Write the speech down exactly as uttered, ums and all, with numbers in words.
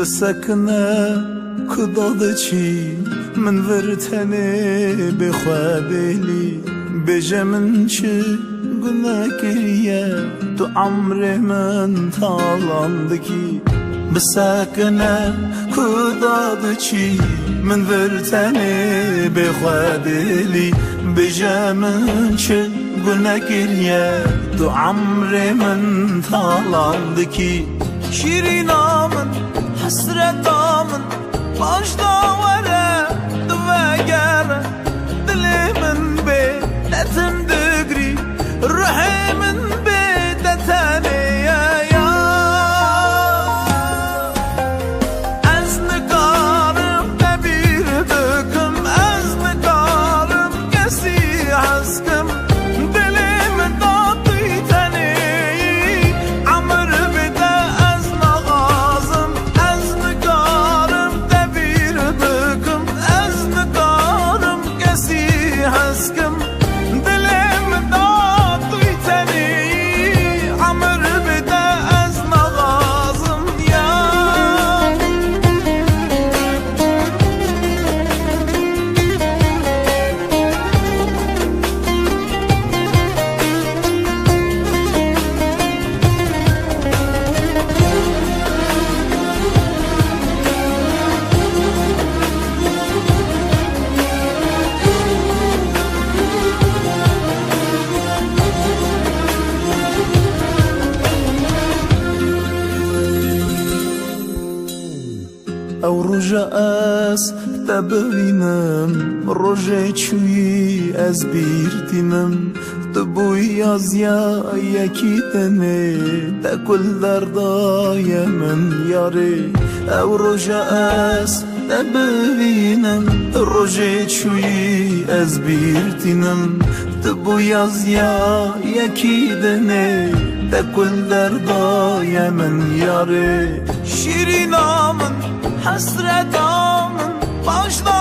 Bisekine ku dadiçî, min vir tenê bê xwe bêlî. Bêje min çi gune kiriye, tu emrê min talan dikî. Bisekine ku dadiçî, min vir tenê bê xwe bêlî. Bêje min çi gune kiriye, tu emrê min talan dikî. Şîrîna min, hesreta min, paşda were, tu vegere. Dilê min bê te tim digrî, ruhê min bê te tenê ye ya. Ez nikarim te bîr bikim, ez nikarim kesî hez kim. Dilê min da tu yî tenê yî, emir bide ez naxwazim. Ez nikarim te bîr bikim, ez nikarim kesî hez kim. Dilê min da tu yî tenê yî, emir bide ez naxwazim ya. Ew roja ez te bibînim, rojê çûyî ez bîr tînim. Tu bûyî yaziya yekî tenê, te kul derdaye min yarê. Ew roja ez te bibînim, rojê çûyî ez bîr tînim. Tu bû yaziya yekî dinê, te kul derdaye min yarê. Şîrîna min, hesreta min, paşda